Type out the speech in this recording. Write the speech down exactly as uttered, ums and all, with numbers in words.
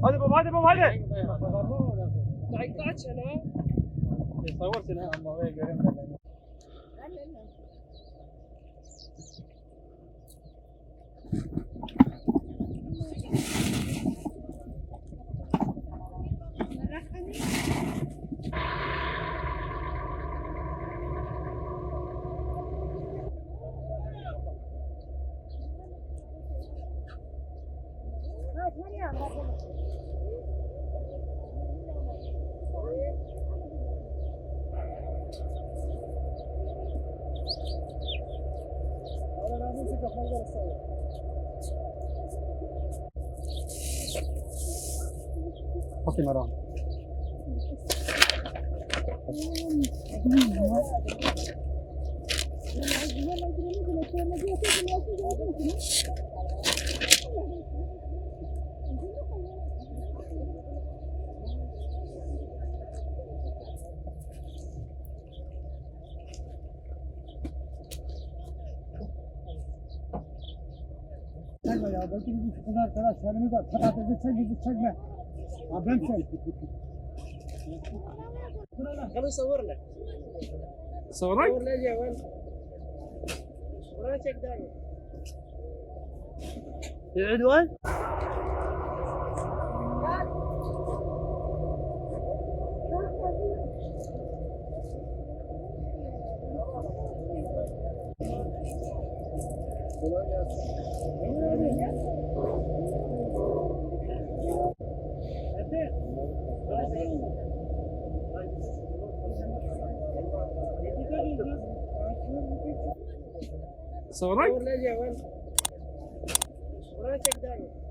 Hadi baba, hadi baba, hadi. حطي مرام. Çekme ya, belki bizim şu kız arkadaş yanımı da, tamam, bizi çek, bizi çekme. Ha, ben çek. خلص صورنا. صورك؟ صورنا الجوال. صورنا تشيك دايما. العدوان؟ صورك؟ صورنا تشيك دايما.